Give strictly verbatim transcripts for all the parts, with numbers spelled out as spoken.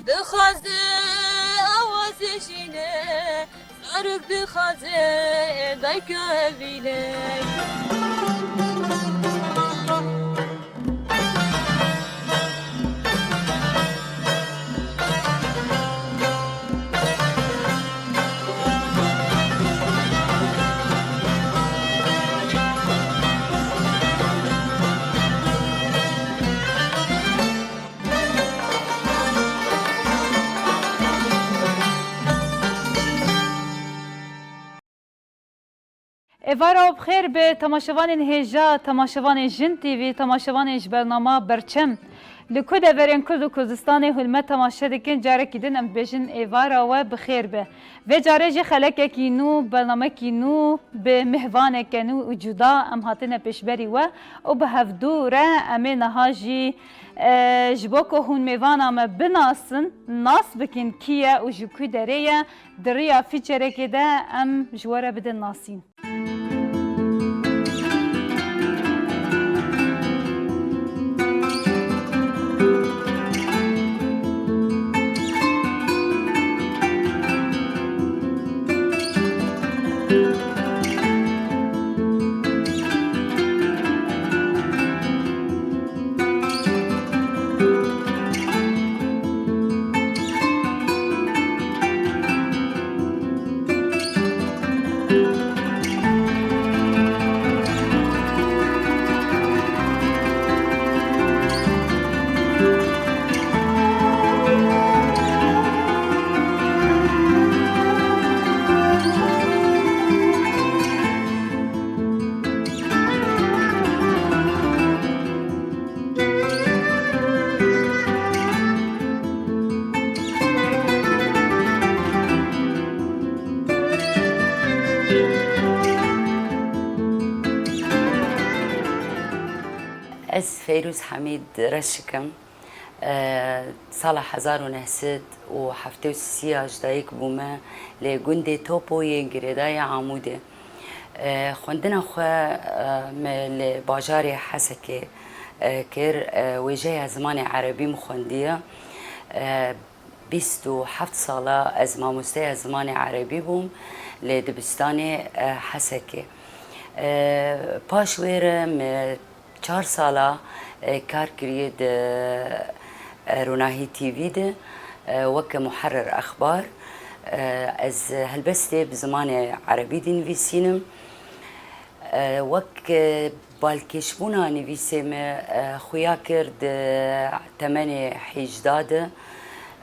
Dixwaze awazê jîne, zarok dixwaze dayka evîne. Êvara we bi xêr be, temaşevanên hêja, temaşevanên Jin T V, temaşevanên ji bernama Berçem. Li ku deverên Kurd û Kurdistanê hûn me temaşe dikin, carekî din em dibêjin êvara we bi xêr be. Vê carê jî xelekekî nû, bernamekî nû, bi mêvaneke nû û cuda em hatine pêşberî we û bi hevdû re em ê niha jî, e, ji bo ku hûn mêvana me binasin, nas bikin kî ye û ji ku derê ye, di riya featurekê de em ji we re bidin nasîn. Ez Feyrûz Hemîd Reşik im. E, sala hezar û neh sed û heftê û sê ya ji dayik bûme lê gundê Topo yên girêdayî Amûdê. E, xwendina xwe, e, me li bajarê Hesekê, e, kir. E, wêjeya zimanê erebî min xwendiye. E, bîst û heft sala ez mamosteya zimanê erebî bûm li dibistanê, e, Hesekê. E, paş wê re me çar sala, e, kar kiriye di, e, Ronahî T V de, e, weke muherrir exbar. E, ez helbestê bi zimanê erebî dinivîsînim. E, wek, e, balkêşbûna nivîsê me, e, xuya kir di temenê hêjda de,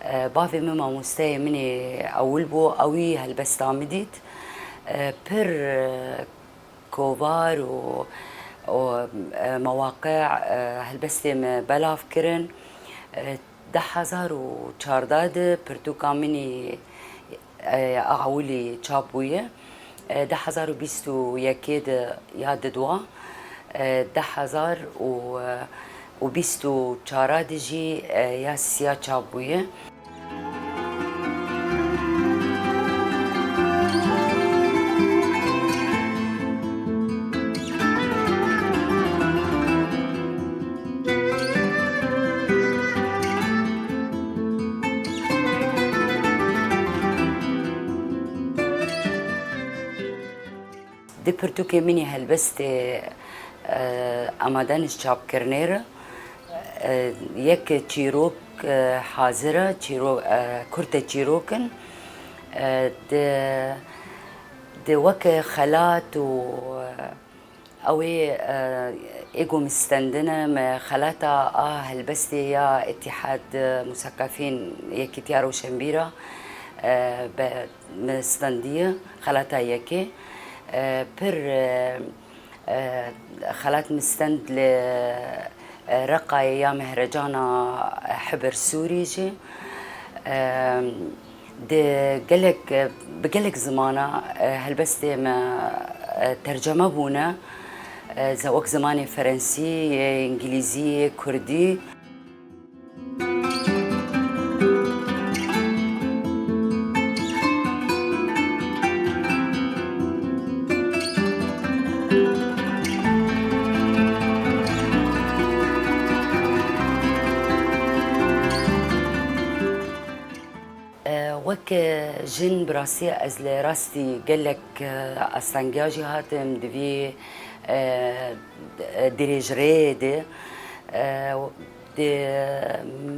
e, bavê min mamosteyê min ê ewil bû, ewî helbesta min dît. E, pir, e, kovar û, û, e, mewaqe, e, helbestê me belav kirin. E, du hezar û çardeh de pirtûka min ê, e, a ewilî çap bûye. E, du hezar û bîst û yekê de ya didwa, e, du hezar û, e, û bîst û çar de jî, e, ya sisiya çap bûye. Di pirtûkê min ê helbestê, e, amaden ji çapkirinê re, e, yek çîrok, e, hazir e, çîro-, e, kurte çîrok in. E, di, di weke xelat û, e, ew ê, e, ê ku min stendine, me xelata a helbestê ya Îtîhad Museqefîn Yekîtiya Rewşenbîra, e, be, min stendiye, xelata yekê. E, pir, e, e, xelat min stend li, e, Reqayê ya Mehrecana Hibir Sûrî jî. E, di gelek, bi gelek zimana, e, helbestê me, e, terceme bûne. E, ze-, wek zimanê Ferensî, yê Îngilîzî, yê Kurdî. Wek, e, jin bi rastî ez li rastî gelek, e, astengiya jî hatim di vî, e, dirêjrêyê de, e, di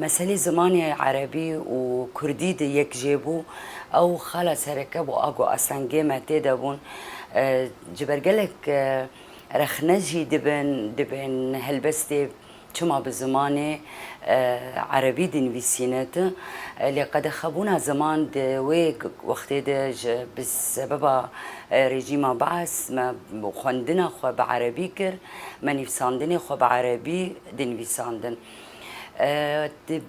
meselê zimanê erebî û kurdî de yek jê bû. Ew xala sereke bû, a ku astengê me tê de bûn. E, ji ber gelek, e, rexne jî dibin, dibên helbestê çima bi zimanê, e, erebî dinivîsîne tu. E, lê qedexebûna ziman di wê wextê de ji, bi sebeba, e, rejîma Beas me xwendina xwe bi erebî kir, me nivîsandinê xwe bi erebî dinivîsandin. E, di,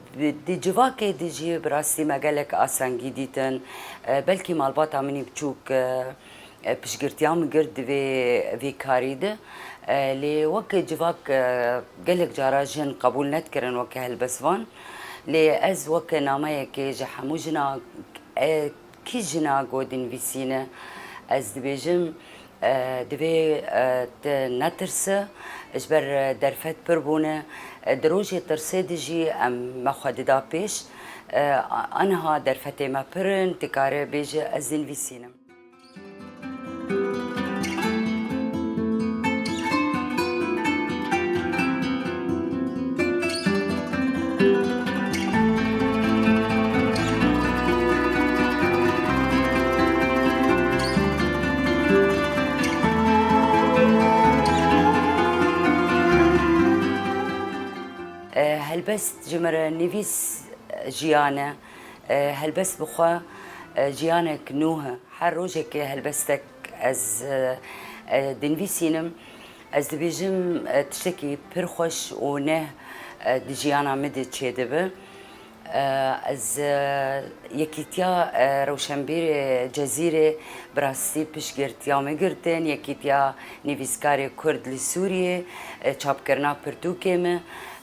di civakê de jî bi rastî me gelek asengî dîtin. E, belkî malbata min î biçûk, e, e, piştgirtiya min girt di vê, vê karî de. E, lê weke civak, e, gelek cara jin qebûl nedikirin weke helbestvan. Lê ez weke nameyekê ji hemû jina, e, kî jina ku dinivîsîne, ez dibêjim, e, divê, e, tu netirse, ji ber, e, derfet pir bûne. E, di rojê tirsê de jî em me xwe dida pêş. E, a-, aniha derfetê me pir in, tu kare bêje ez dinivîsînim. E, helbest ji min re nivîs, e, jiyan e. E, helbest bi xwe, e, jiyanek nû e. Her rojekê helbestek ez, e, e, dinivîsînim. Ez dibêjim, e, tiştekî pir xweş û neh, e, di jiyana min de çêdibe. E, ez, e, Yekîtiya, e, Rewşenbîrê Cezîrê bi rastî piştgirtiya min girtin, Yekîtiya Nivîskarê Kurd li Sûriyê, e, çapkirina pirtûkê min.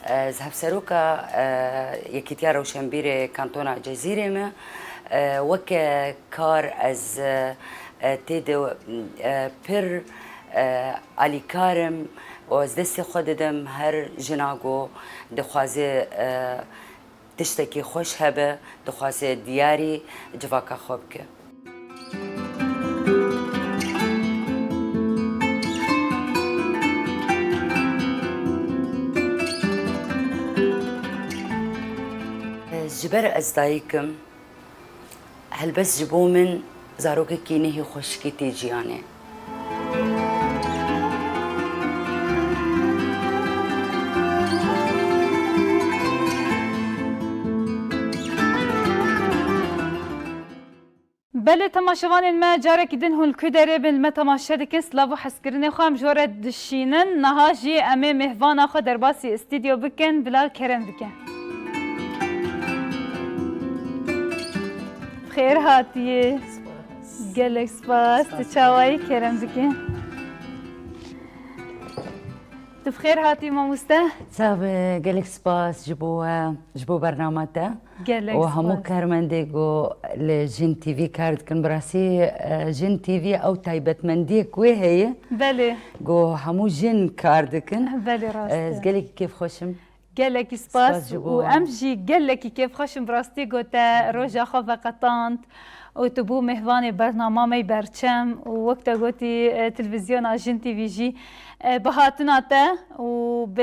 Ez hevseroka, e, Yekîtiya Rewşenbîrê Kantona Cezîrê me. E, weke kar ez, e, e, tê de, e, pir, e, alîkar im û ez destê xwe didim her jina ku dixwaze, e, tiştekî xweş hebe, dixwaze diyarî civaka xwe bike. Ji ber ez dayik im, helbest ji bo min zarokekî nehî xweşikî tê jiyanê. Belê, temaşevanên me, carekî din hûn li ku derê bin, me temaşe dikin, silav û hezkirinê xwe em ji we re dişînin. Niha jî em ê mêhvana xwe derbasî stûdyo bikin, bila kerem bike. Xêr hatiyê. Spas. Gelek spas. Tu çawayî, kerem dike. Tu bi xêr hatî mamoste. Çav, gelek spas ji bo, ji bo bernama te. Gelek spas. Û hemû karmendê ku li Jin T V kar dikin, bi rastî, e, Jin T V ew taybetmendiyek wê heye. Belê. Ku hemû jin kar dikin. Belê, rast e. Ez gelekî kêfxweş im. Gelekî spas. Spas ji bo wan. Û em jî gelekî kêfxweş in, bi rastî ku te roja xwe veqetand û tu bû mêhvanê bernama me yê berçem û wek te gotî, e, televîzyona Jin T V jî, e, bi hatina te û bi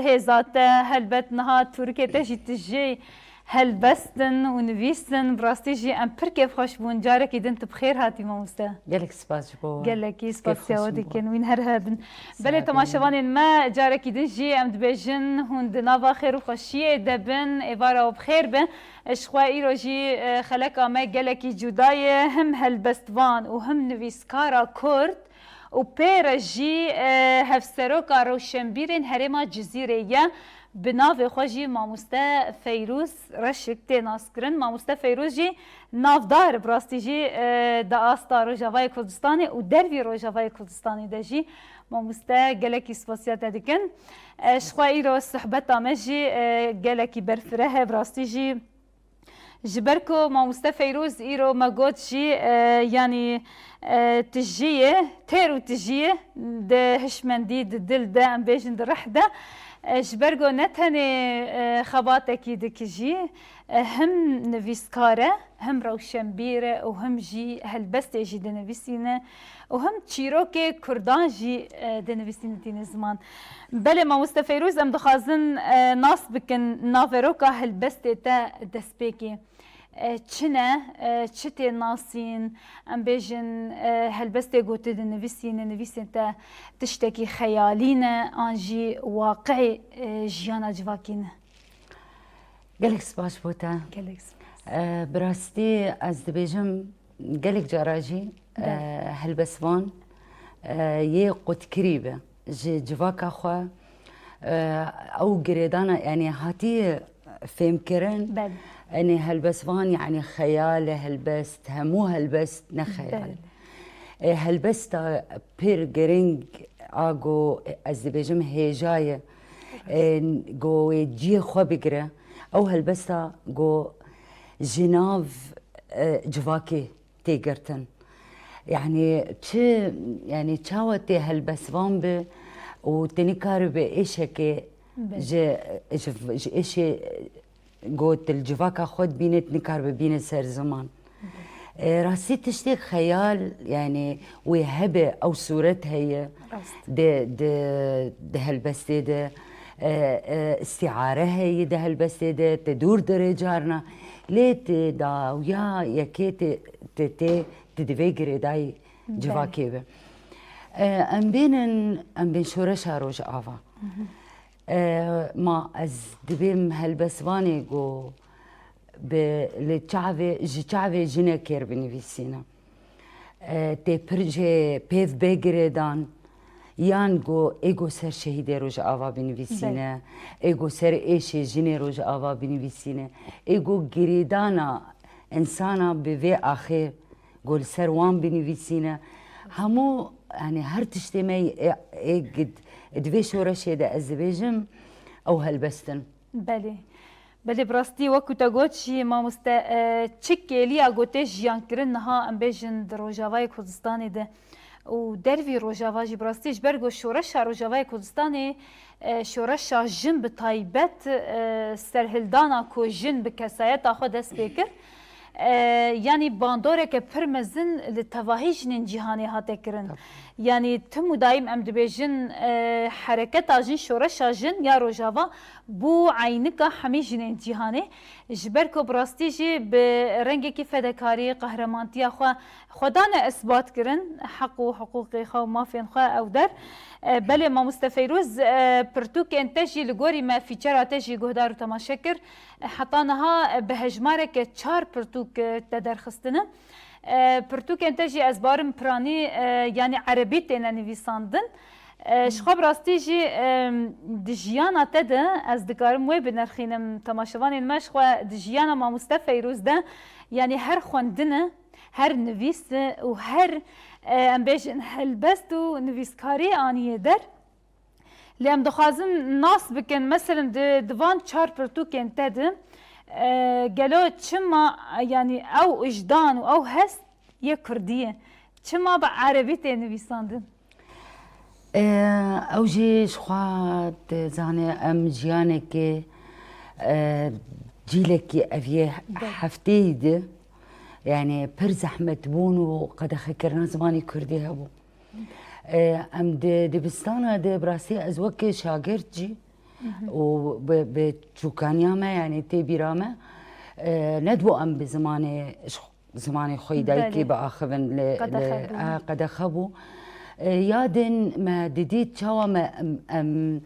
hêza te, helbet niha tûrikê te jî tijî helbest in û nivîs in. Bi rastî jî em pir kêfxweş bûn. Carekî din tu bi xêr hatî mamoste. Gelek spas ji bo we. Gelekî spasiya we dikin. Wîn her hebin. Belê, temaşevanên me, carekî din jî em dibêjin hûn di nava xêr û xweşiyê de bin, êvara we bi xêr be. Ji xwe îro jî, e, xeleka me gelekî cuda ye, him helbestvan û him nivîskara Kurd û pê re jî, e, hevseroka rewşenbîrên herêma Cizîrê ye. Bi navê xwe jî mamoste Feyrûz Reşik tê naskirin. Mamoste Feyrûz jî navdar, bi rastî jî, e, di asta Rojavayê Kurdistanê û dervî Rojavayê Kurdistanê de jî mamoste gelekî spasiya te dikin. E, ji xwe îro sohbeta me jî, e, gelekî berfireh e, bi rastî jî. Ji ber ku mamoste Feyrûz îro me got jî, e, yanî, e, tijî ye, têr û tijî ye, di hişmendî, di dil de, em bêjin di rih de. E, ji ber ku ne tenê, e, xebatekî dikijî, e, him nivîskar e, him rewşenbîr e û him jî helbestê jî dinivîsîne û him çîrokê kurdan jî, e, dinivîsîne tîne ziman. Belê mamoste Feyrûz, em dixwazin, e, nas bikin naveroka helbestê te destpêkê. E, çi ne, e, çi tê nasîn, em bêjin, e, helbestê ku tu dinivîsîne, nivîsên te tiştekî xeyalî ne, an jî waqi'ê, e, jiyana civakî ne? Gelek spas bo te. Gelek spas. E, bi rastî ez dibêjim gelek cara jî, Belê. e, helbestvan, e, yê qutkirî be ji civaka xwe, e, ew girêdana, yanî hatiye fêmkirin, Belê. yanî helbestvan, yanî xeyal e helbest, hemû helbest ne xeyal e. Belê. E, helbesta pir giring a ku ez dibêjim hêja ye, e, ku wê cihê xwe bigire, ew helbesta ku ji nav, e, civakê tê girtin. Yanî çi, yanî çawa tê helbestvan bi û te nikaribe êşekê Belê. ji, ji, ji êşê got li civaka xwe dibîne, tu nikaribe bîne ser ziman. E, rastî tiştê xeyal, yanî wê hebe, ew sûret heye Rast. di, di, di helbestê de, e, e, îstîare heye di helbestê de, te dûr dirê carna, lê tu dawiya yekê tu, tu tê, tu divê girêdayî Belê. civakê be. E, em bênin, em bên şoreşa Rojava. E, ma ez dibêm helbestvanê ku bi, li çavê, ji çavê jinekê re binivîsîne. E, tê pir jê pêv bê girêdan, yan ku ê ku ser şehîdê Rojava binivîsîne, Belê. ê ku ser êşê jinê Rojava binivîsîne, ê ku girêdana insana bi vê axê ku li ser wan binivîsîne. Hemû, yanî her tiştê me ê, ê gid, di vê şoreşê de ez dibêjim, ew helbest in. Belê. Belê, bi rastî wekî te got jî mamoste, e, çi kêliya ku tê jiyankirin niha em bêjin di Rojavayê Kurdistanê de û dervî Rojava jî bi rastî ji ber ku şoreşa Rojavayê Kurdistanê, e, şoreşa jin bi taybet, e, serhildana ku jin bi kesayeta xwe dest pê kir, e, yanî bandoreke pir mezin li tevahî jinên cîhanê hate kirin. Tabii. Yanî tim û dayîm em dibêjin, e, hereketa jin, şoreşa jin ya Rojava bû eynika hemî jinên cîhanê. Ji ber ku bi rastî jî bi rengekî fedekarî, qehremantiya xwe, xwe dane isbat kirin, heq û hiqûqê xwe û mafên xwe ew der. E, belê mamoste Feyrûz, e, pirtûkên te jî li gorî me fîçera te jî guhdar û temaşe kir. E, heta niha, e, bi hejmareke çar pirtûk, e, te derxistine. E, pirtûkên te jî ez barim piranî, e, yanî erebî têne nivîsandin. E, ji xwe bi rastî jî, e, di jiyana te de ez dikarim wê binirxînim temaşevanên me, ji xwe di jiyana mamoste Feyrûz de, yanî her xwendin e, her nivîs e û her, e, em bêjin helbest û nivîskarî aniye der. Lê em dixwazin nas bikin, meselen di, di van çar pirtûkên te de, e, gelo çima, yanî ew wijdan û ew hest yê kurdî ye? Çima bi erebî tê nivîsandin? E, ew jî ji xwe dizane em jiyanekê, e, cîlekî ev yê Belê. hefteyî de, yanî pir zehmet bûn û qedexekirina zimanê kurdî hebû. E, em di dibistana de, bi rastî ez weke şagirt jî û bi, bi çûkaniya me, yanî tê bîra me, e, nedibû em bi zimanê, ji zimanê xwe yî dayikê Belê. biaxivin, li, Qedexe li, bû. e, qedexe bû. E, ya din me didît çawa me, em, em,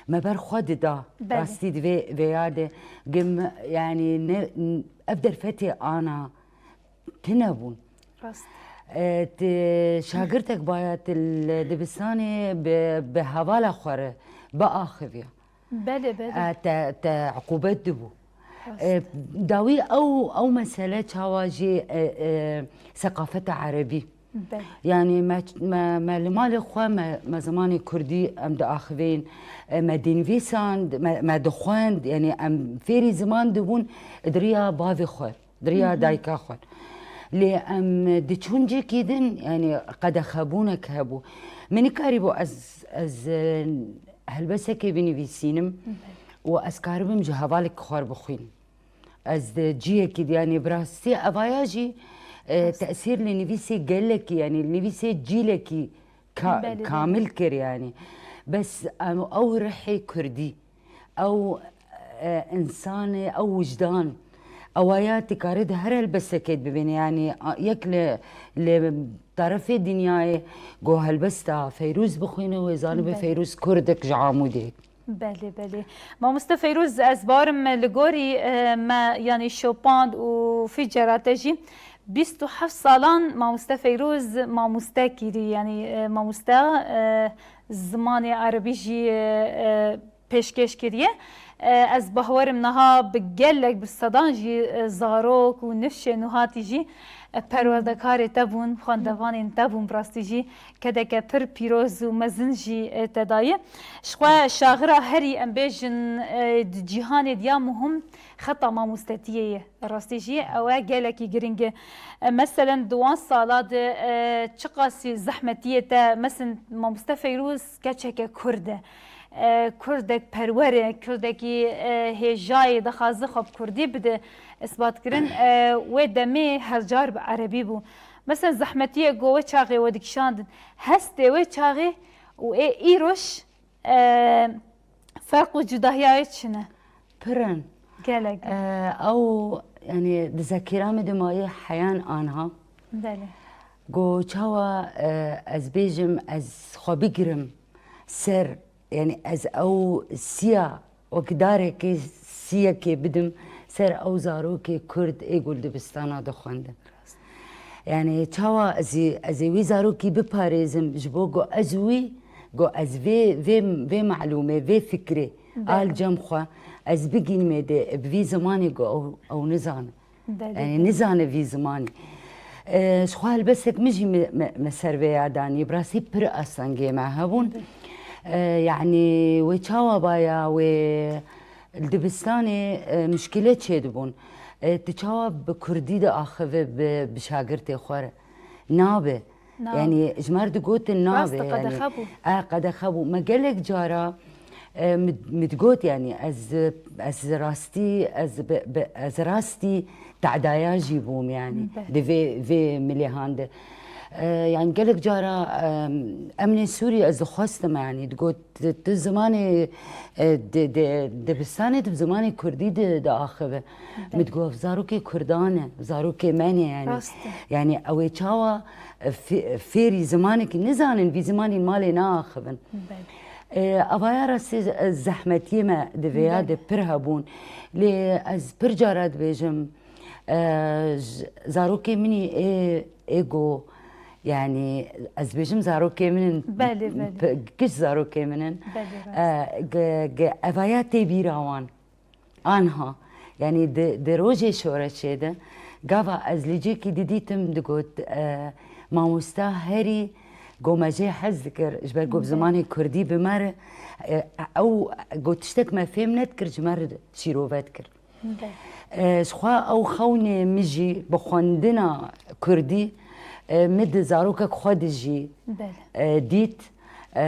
me ber xwe dida. Belê. Rastî di vê, vê ya de gim, yanî ne, ev derfetê ana tune bûn. Rast. E, ti şagirtek baya ti li dibistanê bi, bi hevala xwe re biaxiviya. Belê, belê. E, te, te uqûbet dibû. Rast. E, dawî ew, ew mesele çawa jî, e, e, seqafeta erebî. Belê. Yanî me, me, me li malê xwe me, me zimanê kurdî em diaxivîn, e, me dinivîsand, me, me dixwend, yanî em fêrî ziman dibûn di riya bavê xwe. Di riya Hı hı. dayika xwe. Lê em diçûn cihekî din, yanî qedexebûnek hebû. Min nikarîbû ez, ez, e, helbestekê binivîsînim Hı hı. û ez karibim ji hevalek xwe re bixwînim. Ez di ciyekî de, yanî bi rastî evaya jî, e, tesîr li nivîsê gelekî, yanî li nivîsê cîlekî ka-, Belê, belê. kamil kir yanî. Bes em, ew rihê kurdî, ew, e, însanê, ew wijdan, ewaya tu karî di her helbestekê de bibînî. Yanî, a, yek li, li tarafê dinyayê go helbesta Feyrûz bixwîne, wê zanibe Belê. Feyrûz kurdek ji Amûdê. Belê, belê. Mamoste Feyrûz, ez barim li gorî, e, me, yanî şopand û fîcera te jî bîst û heft salan mamoste Feyrûz mamoste kirî, yanî, e, mamoste, e, zimanê erebî jî, e, e, pêşkêş kiriye. E, ez bawerim niha bi gelek, bi sedan jî, e, zarok û nifşên nûhatî jî, e, perwerdekarê te bûn, xwendevanên te bûn, bi rastî jî kedeke pir pîroz û mezin jî, e, te daye. Ji xwe şaxira herî, em bêjin, e, di cîhanê de ya muhim xeta mamostetiyê ye. Rastî jî ew e gelekî giring e. E, meselen di wan sala de, e, çiqasî zehmetiyê te, meselen mamoste Feyrûz keçeke kurd e. E, kurdek perwer e, kurdekî, e, hêjayê dixwaze xwe bi kurdî bide isbatkirin, e, wê demê her car bi erebî bû. Meselen zehmetiyê ku wê çaxê we dikişandin, hestê wê çaxê û ê îroj, e, ferq û cudahiya wê çi ne? Pir in. Gelek. E, ew, yanî di zekîra min de mayî heyan anha. Belê. Go çawa, e, ez bêjim, ez xwe bigirim ser, yanî ez ew siya wek darekê siyekê bidim ser ew zarokê kurd ê ku li dibistana dixwendin. Yanî çawa ez ê, ez ê wî zarokî biparêzim ji bo ku ez wî, ku ez vê, vê, vê malûmê, vê fikrê Belê. al cem xwe, ez bigînimê dê bi vî zimanê ku ew, ew nizane. Belê, Yanî belê. nizane vî zimanî. E, ji xwe helbestek min jî me, me, me ser vê ya danî. Bi rastî pir astengê me hebûn. Belê. E, yanî wê çawa baya, wê li dibistanê, e, muşkile çêdibûn. E, tu çawa bi kurdî diaxive bi, bi şagirtê xwe re? Nabe. Na. Yanî ji me re digotin nabe, Rast e, yanî. qedexe bû. E, qedexe bû. Me gelek cara, e, min, min digot, yanî ez, ez rastî, ez bi, bi, ez rastî tedaya jî bûm, yanî. Be. Di vê, vê milêhan de. E, yanî gelek cara, e, Emnê Sûrî ez dixwestim, yanî digot, tu, tu zimanê, e, di, di, dibistanê tu bi zimanê kurdî di, diaxive. Be. Min digot, zarokê kurdan e, zarokê me ne, yanî. Rast e. Yanî ew ê çawa, e, fê-, fêrî zimanekî nizanin, vî zimanî malê naaxivin. Belê. E, avaya rastî, e, zehmetiyê me di vêya Belê. de pir hebûn. Lê ez pir cara dibêjim, e, j-, zarokê min î ê, ê go, yanî ez dibêjim zarokê min in, Belê, belê. p-, giş zarokê min in. Belê, rast. E, ge-, ge-, evaya tê bîra wan. Anha, yanî di, di rojê şoreşê de, gava ez li cihekî didîtim, digot, e, mamosta herî go me jê hez dikir, ji ber ku bi Be. zimanê kurdî bi me re, e, ew go tiştek me fêm nedikir, ji me re şîrove dikir. Be. E, ji xwe ew xewnê min jî bi xwendina kurdî, e, min di zarokek xwe de jî, Belê. e, dît. E,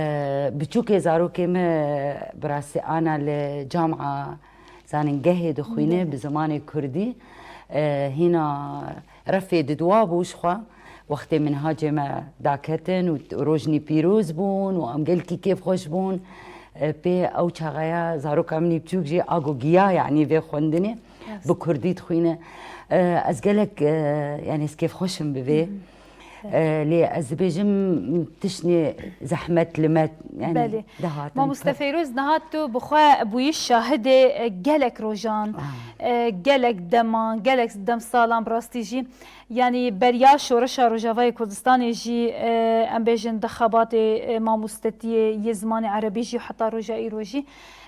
biçûkê zarokê me bi rastî ana li camia zanîngehê dixwîne Belê. bi zimanê kurdî. E, hîna refê didiwa bû ji xwe. Wextê min hacê me daketin û rojnî pîroz bûn û em gelkî kêfxweş bûn. E, pê ew çaxeya zaroka min î biçûk jî ago giya, yanî vê xwendinê Rast. bi kurdî dixwîne. E, ez gelek, e, yanî ez kêfxweş im bi vê. Hı hı. E, lê ez dibêjim tiştê zehmet li me, yanî Belê. dihatin. Mamoste Feyrûz, niha tu bi xwe bûyî şahidê, e, gelek rojan, Ah. e, gelek deman, gelek demsalan bi rastî jî. Yanî beriya şoreşa Rojavayê Kurdistanê jî, e, em bêjin di xebatê, e, mamostetiyê yê zimanê erebî jî heta roja îro jî,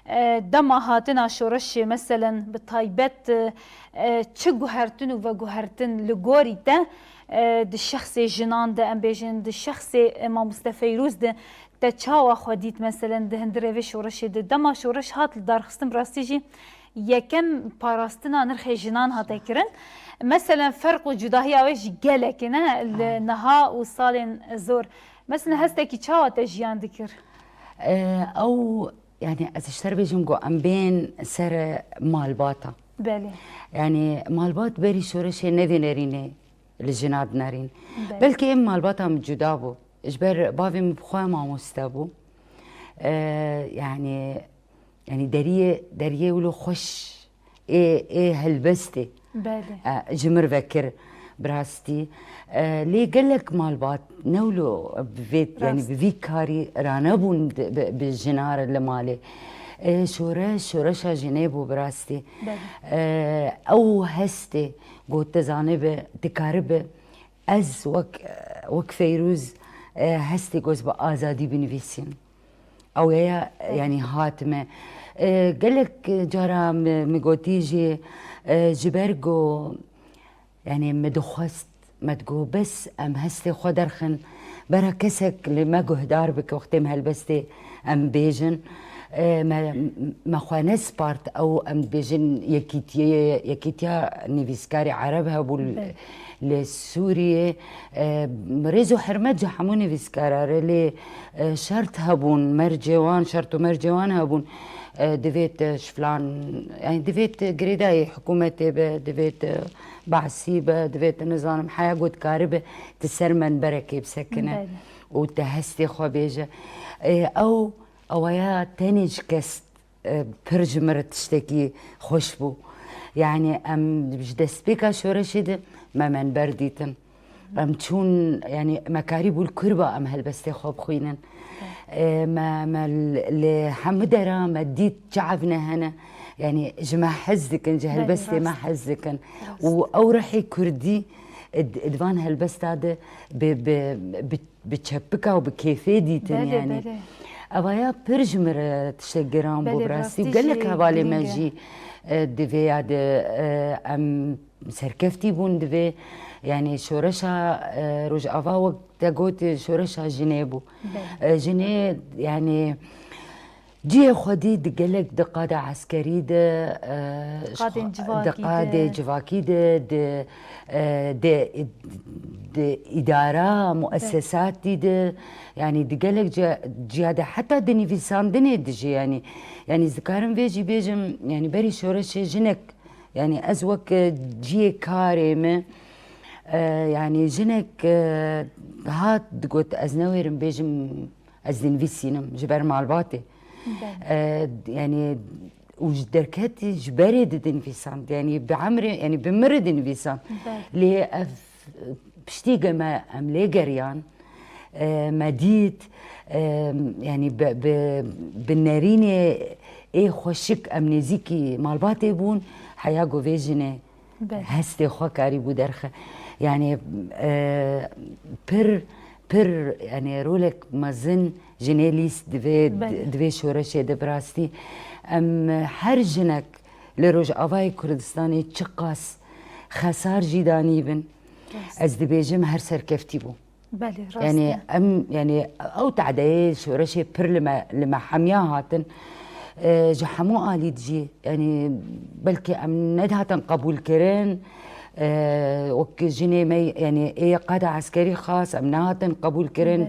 e, dema hatina şoreşê, meselen bi taybet, e, e, çi guhertin û veguhertin li gorî te, e, di şexsê jinan de, em bêjin di şexsê, e, mamoste Feyrûz de, te çawa xwe dît, meselen di hundirê vê şoreşê de? Dema şoreş hat lidarxistin, bi rastî jî yekem parastina nirxê jinan hate kirin. Meselen, ferq û cudahiya wê jî gelek e, ne, li Ha. niha û salên zor. Meselen, hestekî çawa te jiyan dikir? E, ew, yanî ez ji te re bêjim ku em bên ser malbata. Belê. Yanî malbat berî şoreşê ne vê nerînê li jina dinarîn. Belê. Belkî em malbata min cuda bû. Ji ber bavê min bi xwe mamoste bû. Ee, yanî, yanî deriyê, deriyê wilo xweş ê, ê helbestê. Belê. E, ji mir vekir bi rastî. E, lê gelek malbat ne wilo bi vê, yanî Rast. bi vî karî ranebûn di, bi, bi jina re li malê. E, şoreş, şoreşa jinê bû bi rastî. Belê. E, ew hestê got, te zanibe, dikaribe, ez wek, wek Feyrûz, e, hestê got bi azadî binivîsînim. Ew ye, yanî hatime. E, gelek cara mi, mi gotî jî, e, ji ber ku, yanî me dixwest, me digot bes em hestê xwe derxin, bera kesek li me guhdar bike wextê em helbestê em bêjin. E, me, me xwe nespart ew em dibêjin yekîtiyê, yekîtiya nivîskarê ereb hebû li, Belê. li Sûriyê. E, rêz û hurmet ji hemû nivîskara re, lê, e, şert hebûn, mercê wan, şert û mercê wan hebûn. E, divêt, e, ji filan, yanî divêt girêdayî hikûmetê be, divêt, e, Be'sî be, divêt nizanim heya ku dikaribe ti ser menberekê bisekine Belê. û te hestê xwe bêje. E, ew, ewaya tenê ji kes, e, pir ji min re tiştekî xweş bû. Yanî em ji destpêka şoreşê de me menber dîtin. Em çûn, yanî me karîbû li kurba em helbestê xwe bixwînin. E, me, me li, li hemû dera me dît çi evne hene. Yanî ji me hez dikin, ji Belê, helbestê me rast. hez dikin. Rast. Û ew rihê kurdî, e, di, di van helbesta de bi, bi, bi, bi çepika û bi kêfê dîtin Belê, yanî. belê. Evaya pir ji min re tiştek giran bû Belê, bi rastî. rastî Gelek jî hevalê me girîng e. jî, e, di vê ya de, e, em serkeftî bûn di vê, yanî şoreşa, e, Rojava wek te got, şoreşa jinê bû. Belê. E, jinê, yanî cihê xwedî di gelek di qada eskerî de, e, Qadên ji xwe- civakî di qadê de. civakî de, di, e, di, di îdara, muessesatî de, yanî di gelek ci- ciya de, heta di nivîsandinê de jî, yanî, yanî ez dikarim vê jî bêjim, yanî berî şoreşê jinek, yanî ez wek, e, cihê karê me, e, yanî jinek, e, hat digot, ez newêrim bêjim, ez dinivîsînim ji ber malbatê. Belê. E, yanî û ji derketî ji berê de dinivîsand. Yanî bi emrê, yanî bi min re dinivîsand. Belê. Lê ev piştî ke me em lê geriyan, e, me dît, e, yanî bi, bi, bi nerînê ê xweşik em nêzîkî malbatê bûn, heya ku vê jinê Belê. hestê xwe karîbû derxe. Yanî, e, pir, pir, yanî rolek mezin jinê lîst divê, Belê. divê şoreşê de bi rastî. Em her jinek li Rojavayê Kurdistanê çiqas xesar jî danîbin, Rast. ez dibêjim her serkeftî bû. Belê, rast Yanî e. em, yanî ew tadeyê şoreşê pir li me, li me hemiya hatin. E, ji hemû alî jî, yanî belkî em nedihatin qebûlkirin. E, wek jinê me, yanî ê qada eskerî xas, em nehatin qebûlkirin.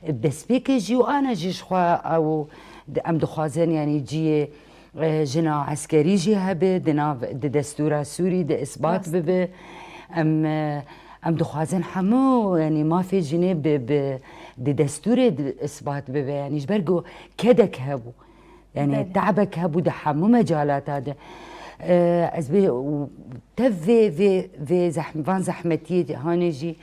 Belê. Destpêkê jî û ana jî ji xwe ew di- em dixwazin, yanî cihê, e, jina eskerî jî hebe, di nav, di destûra Sûrî de isbat Rast. bibe. Em, e, em dixwazin hemû, yanî mafê jinê bi, bi, di destûrê de isbat bibe. Yanî ji ber ku kedek hebû. Yanî Belê. te'bek hebû di hemû mecalata de. E, ez bê, û tev vê, vê, vê zehm-, van zehmetiyê hanê jî,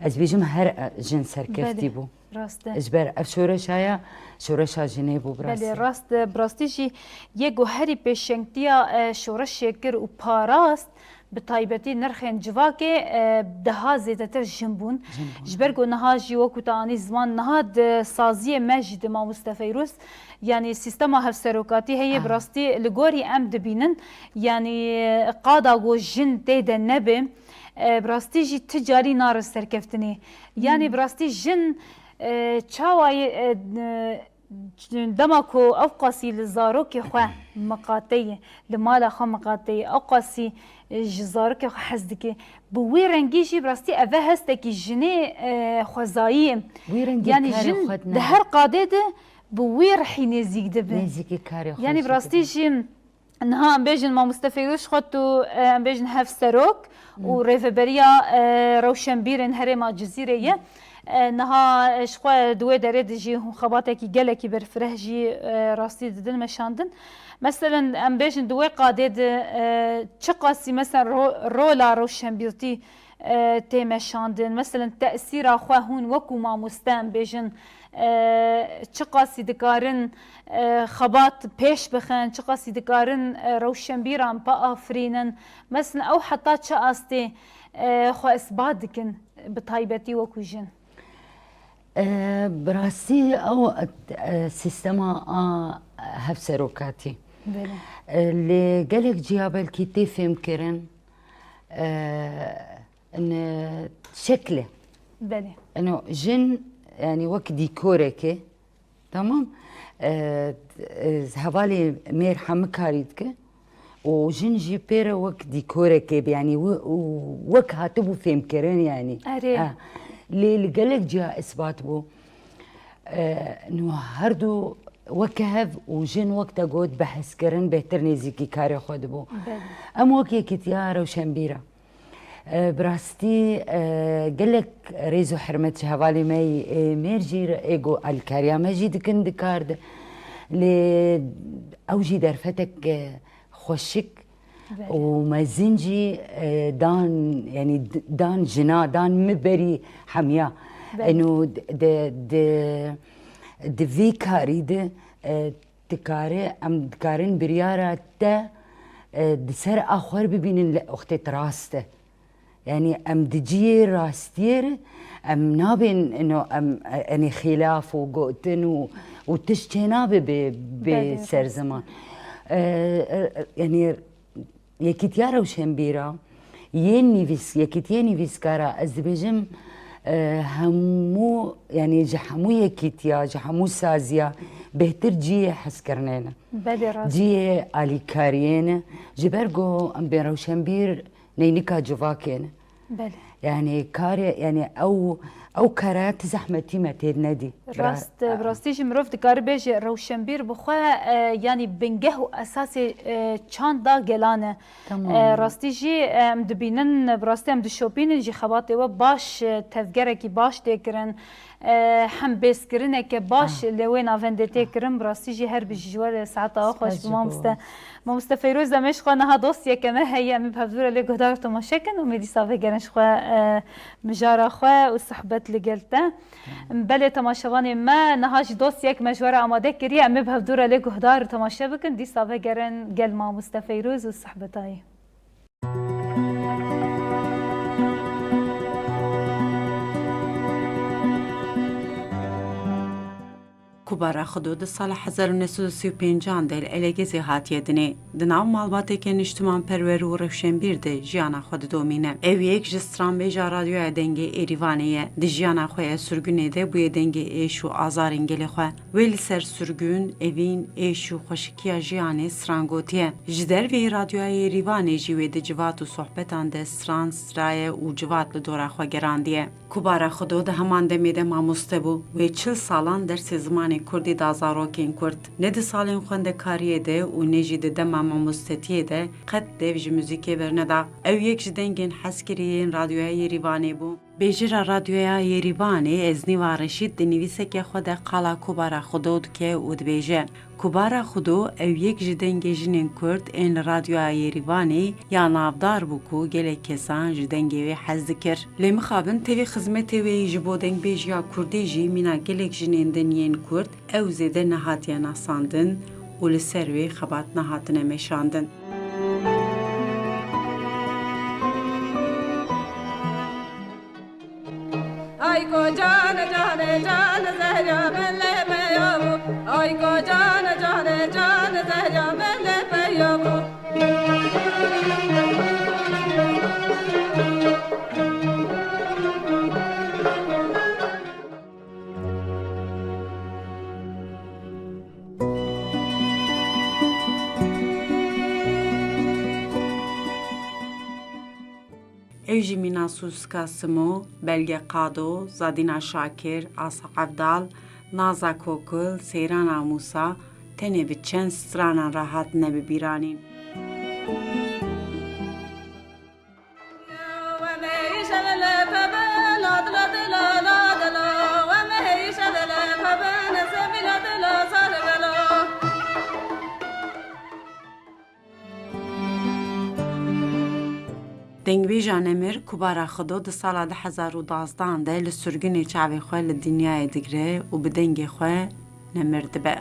ez bêjim her, e, jin serkeftî Belê. bû. Rast e. Ji ber ev şoreşa ya, şoreşa jinê bû bi rastî. Belê, rast e. Bi rastî jî yê ku herî pêşengtiya, e, şoreşê kir û parast, bi taybetî nirxên civakê, e, daha zêdetir jin bûn. Jin bûn. Ji ber ku niha jî wekû te anî ziman, niha di saziyê me jî di mamoste Feyrûz, yanî sîstema hevserokatî heye, bi Aha. rastî li gorî em dibînin, yanî qada ku jin tê de nebe, e, bi rastî jî ti carî nare serkeftinê. Yanî Hmm. bi rastî jin, e, çawa ye, e, dema ku ew qasî li zarokê xwe miqate ye, li mala xwe miqate ye, ew qasî, e, ji zarokê xwe hez dike, bi wî rengî jî bi rastî ev e hestekî jinê, e, xwezayî ye. Wî rengî Yanî karê jin xwe di dine. her qadê de bi wî rihî nêzîk dibe. Nêzîkî karê xwe Yanî bi jî rastî dibe. jî Niha em bêjin mamoste Feyroz ji xwe tu, e, em bêjin hevserok û rêveberiya, e, rewşenbîrên herêma Cizîrê ye. E, niha, e, ji xwe di wê derê de jî hûn xebatekî gelekî berfireh jî, e, rastî didin meşandin. Meselen em bêjin di wê qadê de, e, çiqasî mesela ro-, rola rewşenbîrtî, e, tê meşandin? Meselen tesîra xwe hûn wekû mamoste em bêjin, e, çiqasî dikarin, e, xebat pêş bixin, çiqasî dikarin, e, rewşenbîran biafirînin? Meselen ew heta çi astê, e, xwe isbat dikin, bi taybetî wekû jin? E, bi rastî ew, e, sîstema a hevserokatî. Belê. E, lê gelek ciya belkî tê fêmkirin, e, in, e, şekle. Belê. Ino jin, yanî wek dîkorekê, tamam? E, e, hevalê mêr hemû karî dike û jin jî pê re wek dîkorekê bi, yanî wi-, û wek hatibû fêmkirin, yanî. Erê. Ha. Lê li gelek ciya isbat bû. E, nu her du weke hev û jin wek te got behs kirin bêhtir nêzîkî karê xwe dibû. Belê. Em wek yekîtiya rewşenbîra. E, bi rastî, e, gelek rêz û hurmet ji hevalê me yî, ê mêr jî re, ê go alîkariya me jî dikin di kar de. Lê ew jî derfetek, e, xweşik Belê. û mezin jî, e, dan, yanî d-, dan jina, dan min berî hemiya. Belê. Eno d-, di, di, di vî karî de, e, dikare, em dikarin biryara te, e, di ser a xwe bibînin li wextê tu rast e. Yanî em di cihê rastiyê re, em nabên ino em, e, enê xîlaf û gotin û, û tişt çênabe bê, bê Belê, ser rast. ziman. E, e, e, yanî Yekîtiya Rewşenbîra yên nivîs-, Yekîtiyê Nivîskara, ez dibêjim, e, hemû, yanî ji hemû yekîtiya, ji hemû saziya bêhtir cihê hezkirinê ne. Belê, rast. Cihê alîkariyê ne. Ji ber ku em bên rewşenbîr neynika civakê ne. Belê. Yanî karê, yanî ew, ew kara ti zehmetî me tê nedî. Rast, Ra-, bi rastî jî mirov dikare bêje rewşenbîr bi xwe, e, yanî bingeh û esasê, e, çanda gelan e. Tamam. E, rastî jî, e, em dibînin, bi rastî em dişopînin jî xebatê we baş, e, tevgerekî baş tê kirin. E, hem bêzkirineke baş Ah. li wê navendê tê Ah. kirin. Bi rastî jî her bijî ji we re saeta we Spas xweş ji bo mamoste. Mamoste Feyroz, em ê ji xwe niha dosyeke me heye, em ê bi hevdû re lê guhdar û temaşe kin û em ê dîsa vegerin ji xwe, e, mijara xwe û sohbet li gel te. Belê temaşevanê me, niha jî dosyek me ji we re amade kiriye, em ê bi hevdû re lê guhdar û temaşe bikin, dîsa vegerin gel mamoste Feyroz û sohbetayê. Kubara Xudo di sala hezar û neh sed û sî û pêncan de li Elegezê hatiye dinê. Di nav malbateke niştimanperwer û rewşenbîr de jiyana xwe didomîne. Ew yek ji stranbêja Radyoya Dengê Êrîvanê ye. Di jiyana xwe ya sirgûnê de bûye dengê êş û azarên gelê xwe. Wê li ser sirgûn, evîn, êş û xweşikiya jiyanê stran gotiye. Ji derveyî Radyoya Êrîvanê jî wê di civat û sohbetan de stran straye û civat li dora xwe gerandiye. Kubara Xudo di heman demê de mamoste bû. Wê çil salan dersê zimanê kurdî da zarokên kurd. Ne di salên xwendekariyê de û ne jî di dema mamostetiyê de qet dev ji muzîkê berneda. Ew yek ji dengên hezkirî yên Radyoya Yerîvanê bû. Bêjira Radyoya Yerîvanê Eznîva Reşîd di nivîseke xwe de qala Kubara Xudo dike û dibêje, Kubara Xudo ew yek ji dengê jinên kurd ên li Radyoya Yerîvanê ya navdar bû ku gelek kesan ji dengê wê hez dikir. Lê mixabin tevî xizmetê wê yî ji bo dengbêjiya kurdî jî mîna gelek jinên din yên kurd ew zêde nehatiye nasandin û li ser wê xebat nehatine meşandin. Ay ko cane cane cane zehra min lê peya bû. Ay ko cane cane cane zehra min lê peya bû. Ew jî mîna Sûsika Simo, Belge Qado, Zadîna Şakir, Asa Evdal, Naza Kokil, Seyrana Mûsa, tenê bi çend stranan re hatine bibîranîn. Dengbêja nemir Kubara Xido di sala du hezar û dazdehan de li surgunê çavê xwe li dinyayê digire û bi dengê xwe nemir dibe.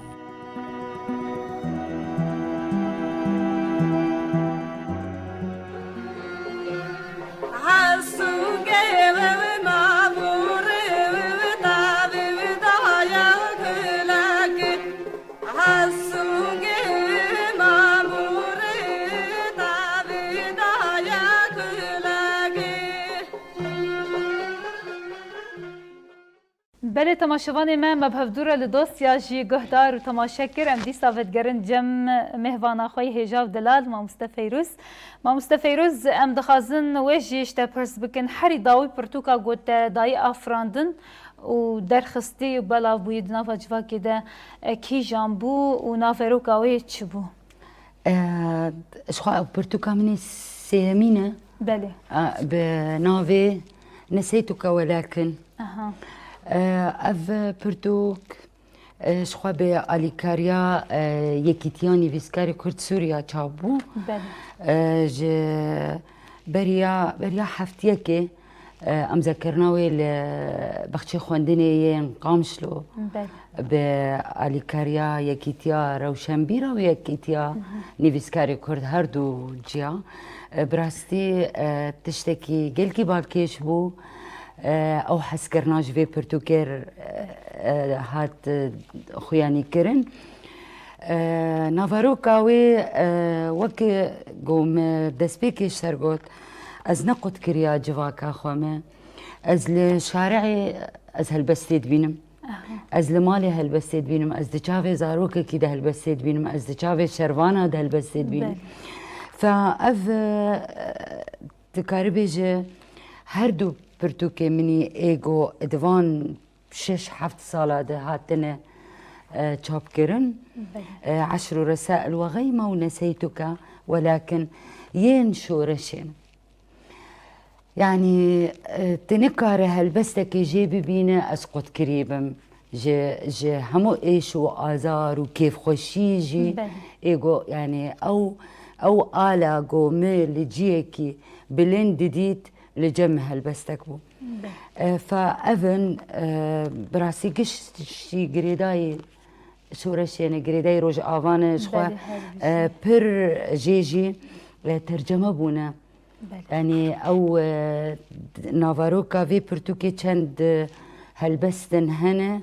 Belê temaşevanê me, me bi hevdû re li dosya jî guhdar û temaşe kir. Em dîsa vedigerin cem mêhvana xwe yê hêja û delal, Mamoste Feyrûz. Mamoste Feyrûz, em dixwazin wê jî ji te pirs bikin, herî dawî pirtûka ku te dayî afirandin û derxistî û belav bûyî di nava civakê de, e, kîjan bû û naveroka wê çi bû? E, ji xwe ew pirtûka min ê sêyemîn e. Belê. E, bi navê Neseytuka Welakin. Aha. E, ev pirtûk, e, ji xwe bi alîkariya, e, Yekîtiya Nivîskarê Kurd Sûriya çap bû. Belê. E, ji beriya, beriya heftiyekê, e, amzekirina wê li Baxçê Xwendinê yên Qamişlo. Belê. Bi alîkariya Yekîtiya Rewşenbîra û Yekîtiya Nivîskarê Kurd her du ciya. E, bi rastî, e, tiştekî gelkî balkêş bû. E, ew hezkirina ji vê pirtûkê, e, e, hat, e, xuyanîkirin. E, naveroka wê, e, wek ku me destpêkê ji ser got, ez ne qutkiriya civaka xwe me. Ez li şarê ez helbestê dibînim. Aha. Ez li malê helbestê dibînim, ez di çavê zarokekî de helbestê dibînim, ez di çavê şervana de helbestê dibînim. Belê. Fa ev, e, dikare bêje her du pirtûkê min î ê go di van şeş heft sala de hatine, e, çapkirin. Belê. E, Eşr û Resail ve Xeyma û Neseytuka Welakin yên şoreşê ne. Yanî, e, tu nikare helbestekê jê bibîne ez qutkirî bim. Ji, ji hemû êş û azar û kêfxweşî jî Belê. ê go, yanî ew, ew ala go min li ciyekî bilind didît, li cem min helbestek bû. Belê. E, fa ev in, e, bi rastî giştî girêdayî şoreşê ne, girêdayî Rojava ne, ji xwe, Belê, her e, pir jê jî, e, terceme bûne. Belê. Yanî ew, e, naveroka vê pirtûkê çend, e, helbestin hene,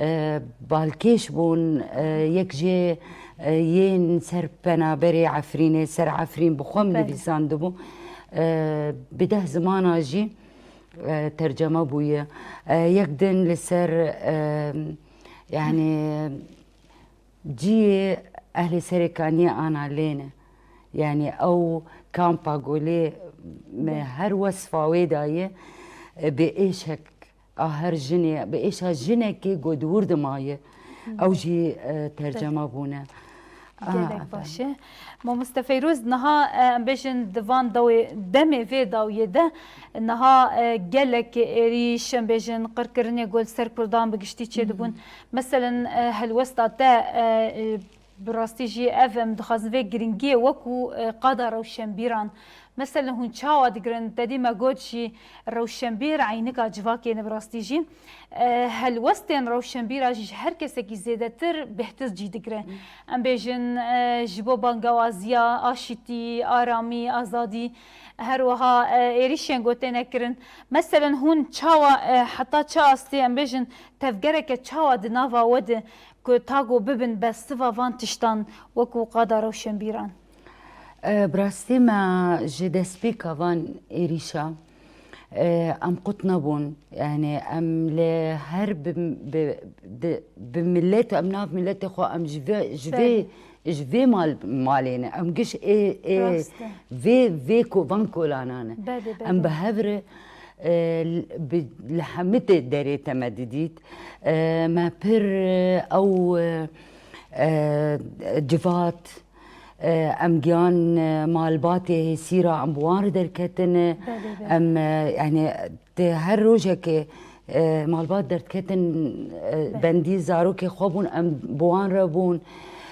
e, balkêş bûn, e, yek jê, e, yên ser penaberê Efrînê, ser Efrîn bi xwe min Belê. nivîsandibû. E, bi deh zimana jî, e, terceme bûye. E, yek din li ser, e, yanî ciyê ehlê Serêkaniyê ana lê ne. Yanî ew kampa golê me Belê. her wesfa wê daye, e, bi êşek a her jinê, bi êşa jinekê ku di wir de maye. Hı. Ew jî, e, terceme bûne. Gelek baş e. Mamoste Feyrûz, niha, e, em bêjin di van dawê, demê vê dawiyê de niha, e, gelek êrîş, em bêjin qirkirinê ku li ser Kurdan bi giştî çêdibûn. Hı hı. Meselen, e, helwesta te, e, e, bi rastî jî ev em dixwazin vê giringiyê wekû, e, qada rewşenbîran. Meselen, hûn çawa digirin? Te dî me got jî rewşenbîr eynika civakê ne bi rastî jî. E, helwestên rewşenbîra jî ji her kesekî zêdetir bêhtir cî digire. Hı. Em bêjin, e, ji bo bangewaziya, aşîtî, aramî, azadî, her wiha, e, êrîşên ku têne kirin. Meselen, hûn çawa, e, heta çi astê, em bêjin, tevgereke çawa di nava we de ku ta ku bibin bersiva van tiştan wekû qada rewşenbîran? E, bi rastî me ji destpêka van êrîşa, e, em qut nebûn. Yanî em li her bi, bi, di, bi millet, em nav milletê xwe, em ji vê, ji vê, Belê. ji vê mal, malê ne. Em giş ê, ê Rast e. vê, vê ko-, van kolana ne. Belê, Em belê. bi hev re, e, bi, li hemî te derê te me didît. E, me pir, e, ew, e, e, civat, e, em giyan, e, malbatê hêsî re em bi wan re derketine. Em, e, yani, di her rojekê, e, malbat derdiketin, e, bendî zarokê xwe bûn, em bi wan re bûn.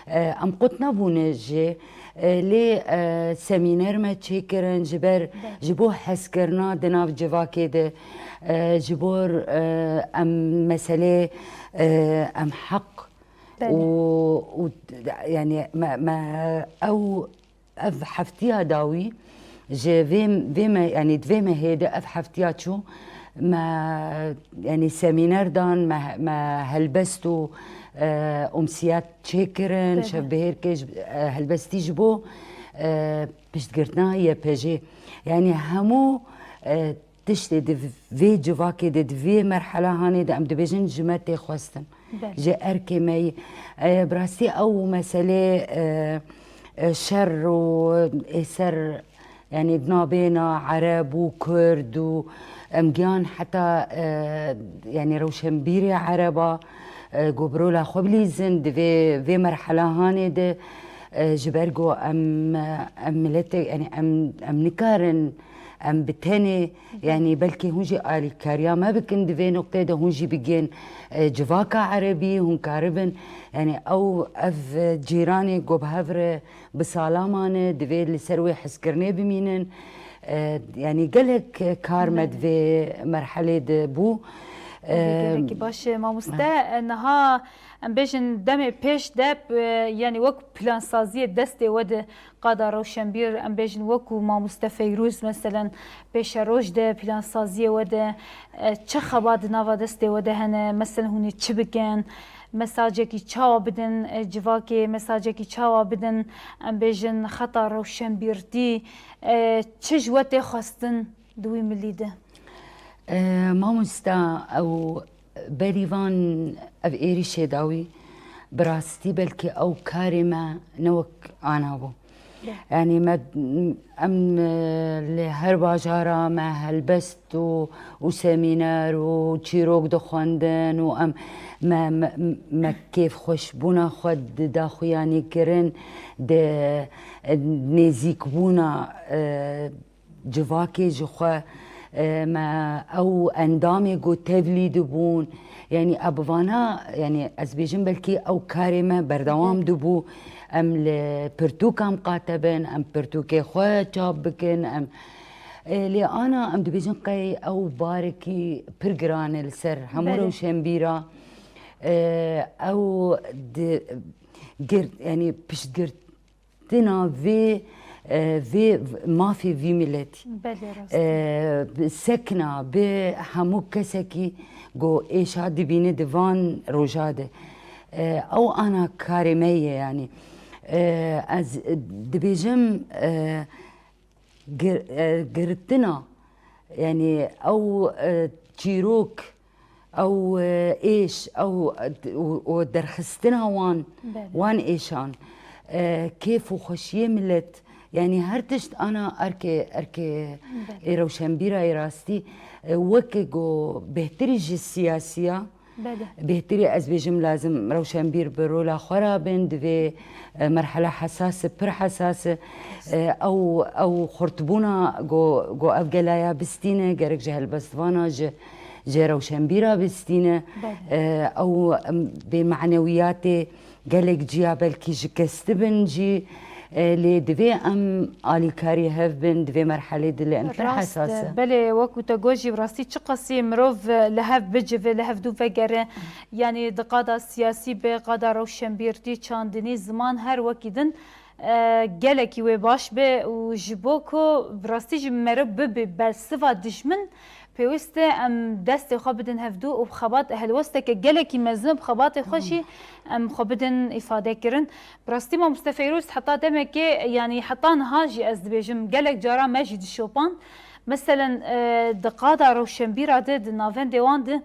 E, em qut nebûne jî. E, lê, e, semîner me çêkirin ji ber, ji bo hezkirina di nav civakê de, e, ji bo, e, em meselê, e, em heq Belê. û, û, yani, me, me ew, ev heftiya dawî ji vê, vê me, yani, di vê mehê de ev heftiya çû, me, yani, semîner dan, me, me helbest û, e, umsiyat çêkirin, Belê. şevbihêrkê ji, e, helbestî ji bo, e, piştgirtina Y P J. Yani, hemû, e, tiştê di vê civakê de, di vê merhela hanê de, em dibêjin ji me tê xwestin. Belê. Ji erkê me yî. E, bi rastî ew meselê, e, e, şer û êser, yani, di nabêna Ereb û Kurd û em giyan heta, e, yani, rewşenbîrê Ereba, e, ku bi rola xwe bilîzin di vê, vê merhela hanê de, e, ji ber ku em, em miletê, yani, em, em nikarin, em bi tenê, yani, belkî hûn jî alîkariya me bikin di vê noqteyê de, hûn jî bigên, e, civaka Erebî, hûn karibin, yani, ew, ev, e, cîranê ku bi hev re bi sala mane, divê li ser wê hezkirinê bimînin. E, yani, gelek kar me Belê. di vê merhelê de bû. Belê, E, gelekî baş e, mamoste. E, niha em bêjin demê pêş de, e, yani, wek plansaziyê destê we de qada rewşenbîr, em bêjin wekû mamoste Feyrûz, meselen, pêşeroj de plansaziyê we de, e, çi xebat di nava destê we de hene, meselen, hûn ê çi bikin, mesajekî çawa bidin, e, civakê, mesajekî çawa bidin, em bêjin xeta rewşenbîrtî, e, çi ji we tê xwestin di wî milî de? E, mamosta, ew berî van ev êrîşê dawî, bi rastî belkî ew karê me ne wek ana bû. Yanî me, em, e, li her bajara me helbest û, û semîner û çîrok dixwendin û em, me, me, me kêfxweşbûna xwe di daxuyanî kirin, di, e, nêzîkbûna, e, civakê ji xwe, e, me ew endamê ku tevlî dibûn. Yanî, e, bi vana, yanî, ez bêjim, belkî ew karê me berdewam dibû. Em li pirtûkan miqate bin, em pirtûkê xwe çap bikin, em, e, lê ana em dibêjin qey ew barekî pir giran e li ser hemû Belê. rewşenbîra. E, ew di, gir, yanî piştgirt tina vê, e, vê mafê vî miletî. Belê, rast. E, sekna bi hemû kesekî ku êşa dibîne di van roja de. E, ew ana karê me ye, yanî. E, ez dibêjim, e, gir-, e, girtina, yanî ew, e, çîrok, ew, e, êş, ew, e, û, û derxistina wan, Belê. wan êşan, e, kêf û xweşiyê milet, yanî her tişt ana erkê, erkê Belê. ê rewşenbîra yê rastî, e, weke ku bêhtirî ji siyasiya, Belê. Bêhtirî ez bêjim, lazim rewşenbîr bi rola xwe re bin, divê, e, merhela hesas e, pir hesas e. E, ew, ew xurtbûna ku, ku ev gelaya bistîne, gerek ji helbestvana, ji, ji rewşenbîra bistîne. Belê. E, ew, em, bêmanewiyatê gelek ciya belkî şikesti bin jî, e, lê divê em alîkarî hev bin, di vê merhelê de lê em pir Rast, hesas e. belê, wekû te got jî, bi rastî çiqasî mirov, e, li hev bicive, li hev dû vegere, yanî di qada siyasî be, qada rewşenbîrtî, çandinî, ziman, her wekî din, e, gelekî wê baş be û ji bo ku bi rastî jî meriv bibe bersiva dijmin, pêwîst e em destê xwe bidin hevdû û bi xebat helwesteke gelekî mezin bi xebatê xwe jî em xwe bidin îfadekirin. Bi rastî mamoste Feyrûz heta demekê, yanî heta niha jî ez dibêjim gelek cara me jî dişopan. Meselen, e, di qada rewşenbîra de, di navendê wan de,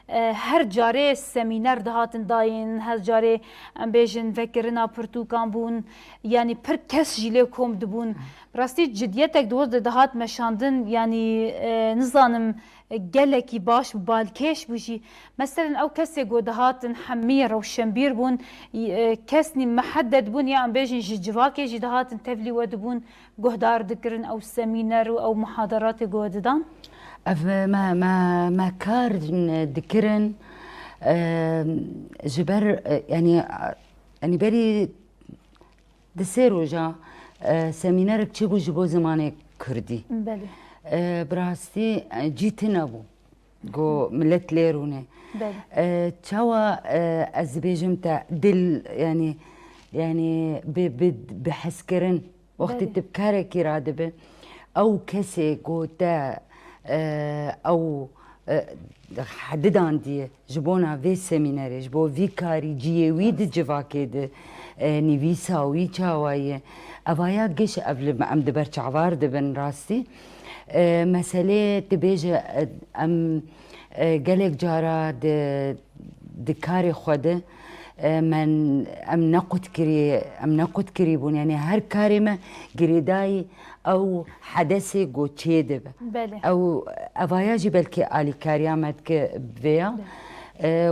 E, her carê semîner dihatin dayîn, her carê, em bêjin, vekirina pirtûkan bûn, yanî pir kes jî lê kom dibûn. Bi rastî cidiyetek di wir de dihat meşandin, yanî, e, nizanim, e, gelekî baş bû, balkêş bû jî. Meselen ew kesê ku dihatin hemî rewşenbîr bûn, e, kes nî mihedded bûn ya em bêjin ji civakê jî dihatin tevlî we dibûn, guhdar dikirin ew semîner û ew muhaderatê ku we didan? Ev me, me, me kar dikirin, e, ji ber, e, yanî, yanî berî di sê roja, e, semînerek çêbû ji bo zimanê kurdî. Belê. E, bi rastî, e, cî tune bû. Ku milet lê rûne. Belê. E, çawa, e, ez dibêjim te dil, yanî, yanî bi, bi, bi hezkirin, wextê Belê. tu bi karekî radibe, ew kesê ku te, e, ew, e, hedidandiye ji bona vê semînerê, ji bo vî karî ciyê wî di civakê de, e, nivîsa wî çawa ye, evaya giş ev li em di ber çavar dibin rastî. E, meselê dibêje, e, em, e, gelek cara di, di karê xwe de, e, men, em nequtkirî, em nequtkirî bûn. Yanî her karê me girêdayî ew hedesê ku çê dibe. Belê. Ew, evaya jî belkî alîkariya me dike vêya. Belê. E,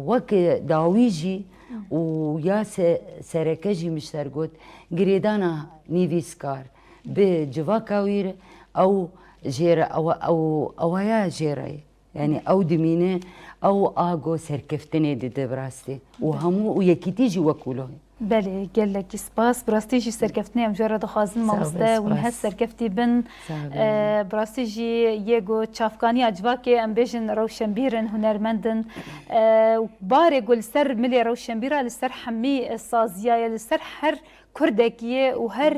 wek dawî jî û ya se-, sereke jî min ji ser got, girêdana nivîskar bi civaka wî re, ew jê re, ew, ew, ewaya jê re ye. Yanî ew dimîne, ew a go serkeftinê dide bi rastî. Û hemû û yekîtî jî wek wilo ye. Belê, gelekî spas. Bi rastî jî serkeftinê em ji we re dixwazin, Sağ be, mamoste, hûn spas. her serkeftî bin. Sağ be. Eee, bi rastî jî yê go çavkaniya civakê, em bêjin rewşenbîr in, hunermend in. Eee, barê go li ser milê rewşenbîra, li ser hemî, e, saziya ye, li ser her Kurdekî ye û her,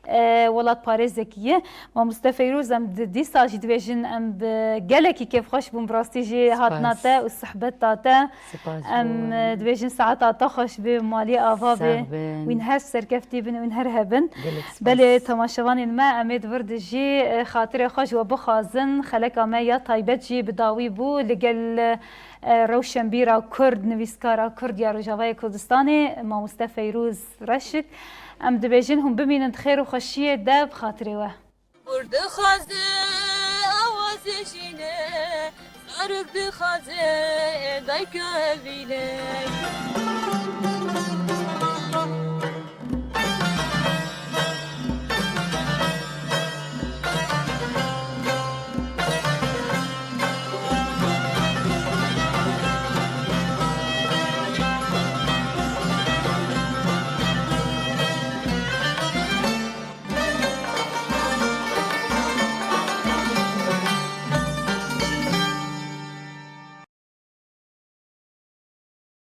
e, welatparêzekî ye. Mamoste Feyrûz, em di dîsa jî dibêjin, em bi gelekî kêfxweş bûn bi rastî jî hatina te û sohbeta te. Spas ji bo we. Em, e, dibêjin saeta te xweş be, malî ava be. Sax bin. Wîn her serkeftî bin, wîn her hebin. Gelek spas. Belê temaşevanên me, em ê di vir de jî, e, xatirê xwe ji we bixwazin. Xeleka me ya taybet jî bi dawî bû. Li gel, e, e, rewşenbîra Kurd, nivîskara Kurd ya Rojavayê Kurdistanê, mamoste Feyrûz Reşik. Em dibêjin hûn bimînin di xêr û xweşiyê de bi xatirê we. Kur dixwaze awazê jîne, zarok dixwaze dayka evîne.